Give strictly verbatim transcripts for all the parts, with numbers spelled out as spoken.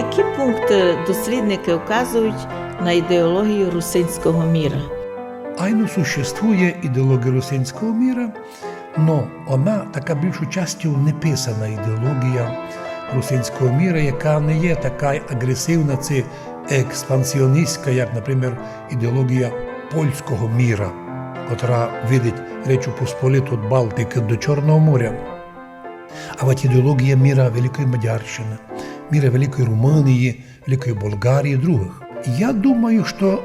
Які пункты дослідникы вказують на ідеологію русинського міра? Айно существує ідеологія русинського міра, но она така більшою частю не писана ідеологія русинського міра, яка не є така агресивна ци експансіоністська, як, наприклад, ідеологія польського міра, котра видить Речу Посполиту від Балтики до Чорного моря. А от ідеологія міра Великої Мадярщины, міра Великої Румунії, Великої Болгарії і других. Я думаю, што,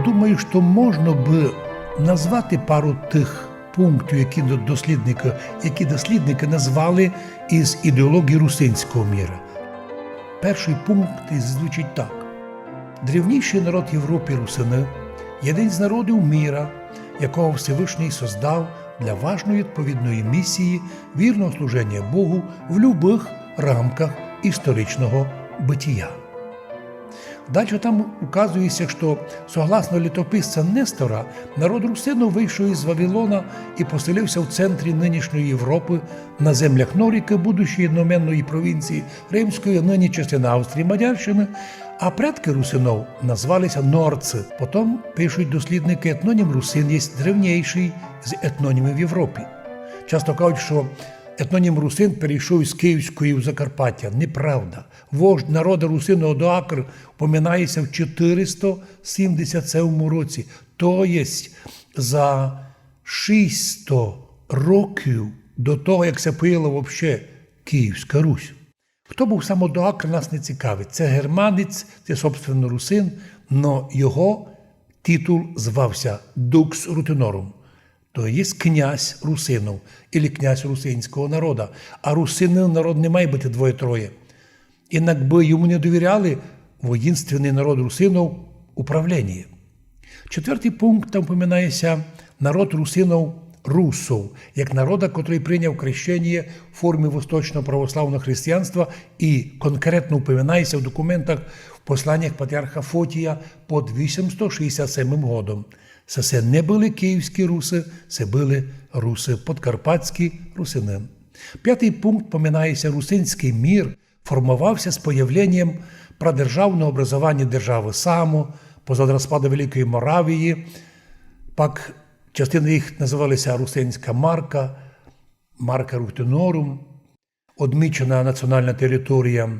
думаю, што можна бы назвати пару тых пунктів, які до-, дослідникы, які дослідникы назвали із ідеології русинського міра. Першый пункт звучить так. Древнішый народ Європы русины, єден з народів міра, якого Всевышній создав для важної відповідної місії вірного служення Богу в любых рамках історичного бытія. Дальше там указує ся, што, согласно літописця Нестора, народ русинов вышов із Вавилона і поселив ся в центрі нынішньої Європы, на землях Норікы, будущої одноіменної провінції Римської, нині частина Австрії, Мадярщины, а предкы русинов назвали ся норцы. Потом пишуть дослідникы, етнонім русин єсть древнішый з етнонімів в Європі. Часто кажуть, што етнонім русин перейшов із Київської в Закарпаття. Неправда. Вождь народа русинов Одоакр упоминає ся в чотыристо сімдесят сьомому році, то єсть за шістсто років до того, як ся появила вообще Київська Русь. Хто быв сам Одоакр, нас не цікавить. Се германець, се, собственно, русин, но його титул звав ся Dux Rutinorum, то єсть князь русинов, или князь русинського народа. А русинин народ не має быти двоє-троє. Інак бы йому не довіряли воїнственный народ русинов управление. Четвертый пункт, там упоминає ся народ русинов, русов, як народа, котрый прийняв крещеніє в формі восточного православного християнства і конкретно упоминає ся в документах в посланнях патріарха Фотія під вісімсто шістдесят сьомым годом. Се, се не были київські русы, се были русы, подкарпатські русины. Пятый пункт, упоминає ся русинськый мір, формовав ся з появленням прадержавного образованя державы Само, позад розпаду Великої Моравії, пак частина їх называли ся Русинська Марка, Марка Рутинорум, одмічена національна територія,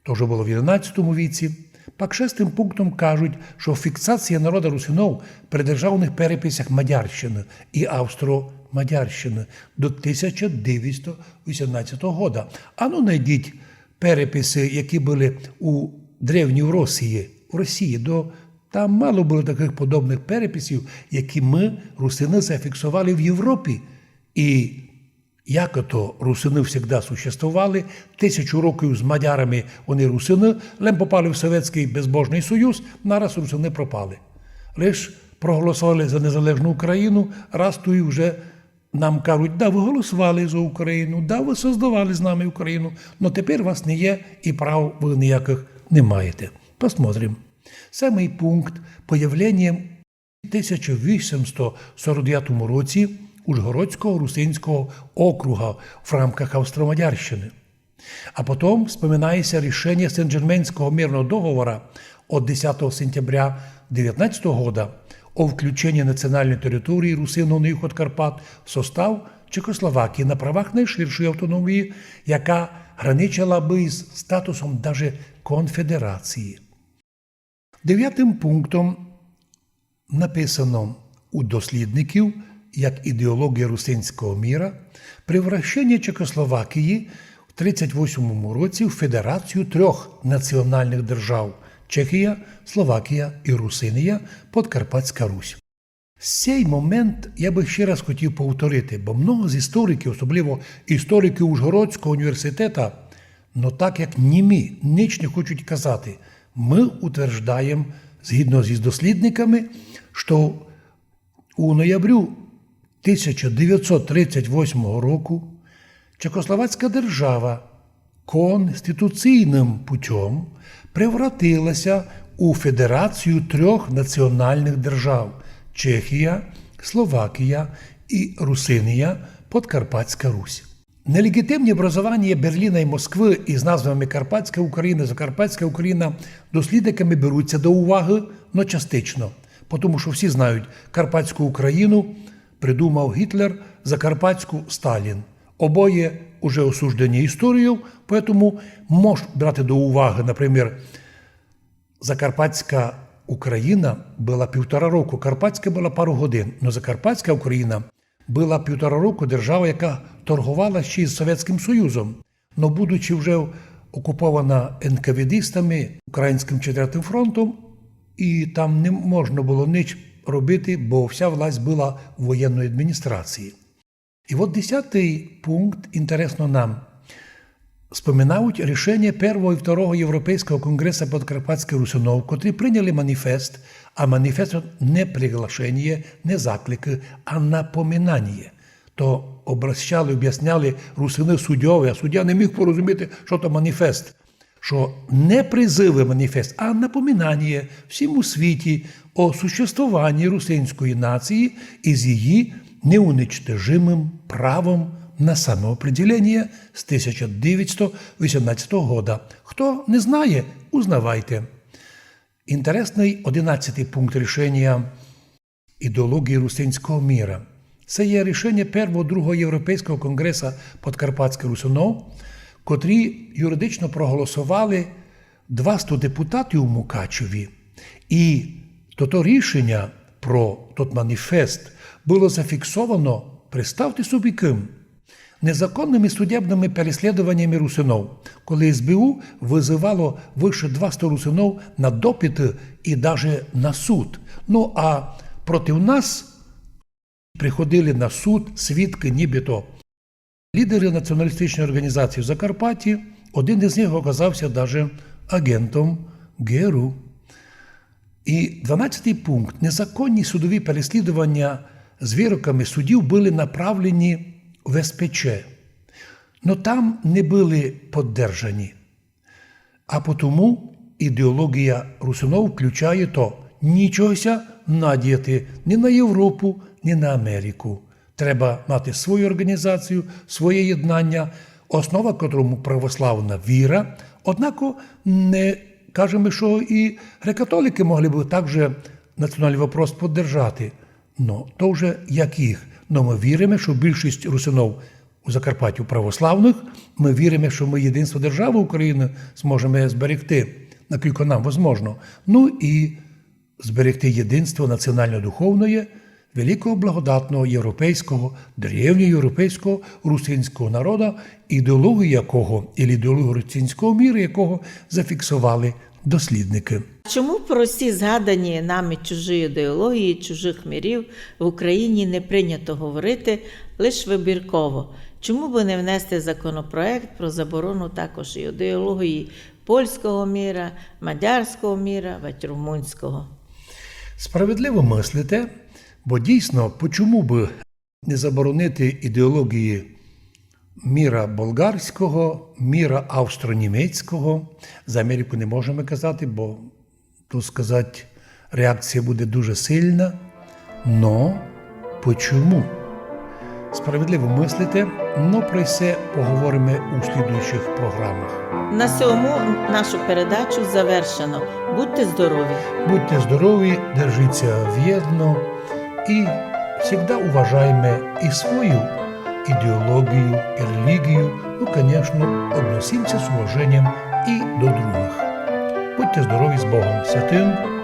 то вже было в одинадцятому віці. Пак шестым пунктом кажуть, што фіксація народа русинов при державных переписях Мадярщины і Австро-Мадярщины до тисяча девятсто вісімнадцятого года. Ану найдіть переписи, які были у Древній Росії, в Росії, до, там мало было такых подобных переписів, які мы, русины, зафіксовали в Європі. І як ото русины всегда существовали, тисячу років з мадярами они русины, лем попали в Совєтськый безбожный Союз, нараз русины пропали. Лиш проголосовали за незалежну Україну, раз туй уже нам кажуть: «Да, вы голосовали за Україну, да, вы создавали з нами Україну, но тепер вас не є і прав вы ніякых не маєте». Посмотрим. Семый пункт. Появлення в тисяча вісімсто сорок девятому році Ужгородського русинського округа в рамках Австро-Мадярщины. А потом вспоминає ся рішення Сен-Джерменського мирного договора од десятого сентября девятнадцятого года о включенні національної території русинов на юг од Карпат в состав Чехословакії на правах найширшої автономії, яка граничила бы із статусом даже конфедерації. Девятым пунктом написано у дослідників як ідеологія русинського міра превращення Чехословакії в тридцять восьмому році в федерацію трьох національных держав: Чехія, Словакія і Русинія, Подкарпатська Русь. Сей момент я бы ще раз хотів повторити, бо много з істориків, особливо істориків Ужгородського університета, но так як німі, нич не хочуть казати. Мы утверждаєм, згідно зі дослідниками, што у ноябрю тисяча девятсот тридцять восьмого року Чехословацька держава конституційным путём превратила ся у федерацію трьох національных держав: Чехія, Словакія і Русинія, Подкарпатська Русь. Нелегітимні образованія Берліна і Москвы із назвами Карпатська Україна, Закарпатська Україна дослідниками беруться до уваги, но частично. Потому што всі знають, Карпатську Україну придумав Гітлер, Закарпатську — Сталін. Обоє уже осуждені історією, поэтому мож брати до уваги, наприклад, Закарпатська Україна была півтора року, Карпатська была пару годин, но Закарпатська Україна была півтора року держава, яка торговала ще й з Совєтським Союзом. Но будучи вже окупована енкаведистами, Українським четвертым фронтом, і там не можна было нич робити, бо вся власть была в воєнної адміністрації. І от десятый пункт, інтересно нам, споминають рішення Первого і Второго Європейського конгреса подкарпатських русинов, котрі прийняли маніфест, а маніфест — не приглашення, не закликы, а напоминання. То обращали, обясняли русины судьови, а суддя не міг порозуміти, што то маніфест. Што не призывы, маніфест, а напоминання всім у світі о существовані русинської нації із її неуничтожимым правом на самоопределення з тисяча девятсот вісімнадцятого года. Хто не знає, узнавайте. Інтересный одинадцятый пункт рішення ідеології русинського міра. Се є рішення Первого, Другого Європейського конгреса подкарпатських русинов, котрі юридично проголосовали двасто депутатів у Мукачеві. І тото рішення про тот маніфест было зафіксовано, представте собі, ким? Незаконными судебными переслідованнями русинов, коли СБУ вызывало выше двасто русинов на допыты і даже на суд. Ну, а проти нас приходили на суд свідкы, нібито лідеры націоналістичної організації в Закарпатті, один із них оказався даже агентом ГРУ. І дванадцятый пункт. Незаконні судові переслідування з вироками судів были направлені в СПЧ, но там не были поддержані. А потому ідеологія русинов включає то: нічого ся надіяти ні на Європу, ні на Америку. Треба мати свою організацію, своє єднання, основа котрому православна віра. Однако не кажеме, што і греко-католикы могли бы также національный вопрос поддержати. Но то вже як їх. Но мы віриме, што більшість русинов у Закарпаттю православных, мы віриме, што мы єдинство державы Україны зможеме зберегти, накілько нам возможно. Ну і зберегти єдинство національно-духовноє великого благодатного європейського, древньоєвропейського русинського народа, ідеологію якого, і ідеологію русинського міра якого зафіксовали дослідникы. Чому про всі згадані нами чужі ідеології, чужих мірів в Україні не прийнято говорити лиш вибірково? Чому бы не внести законопроект про заборону також і ідеології польського міра, мадярського міра, вать румунського? Справедливо мыслите, бо дійсно, почому бы не заборонити ідеології міра болгарського, міра австро-німецького? За Америку не можеме казати, бо, то сказать, реакція буде дуже сильна. Но почому? Справедливо мыслите, но про се поговориме у слідуючих програмах. На сьому нашу передачу завершено. Будьте здорові! Будьте здорові, держіть ся вєдно і всегда уважайме і свою ідеологію, і релігію. Ну, конечно, односім ся з уваженням і до другых. Будьте здорові, з Богом Святым!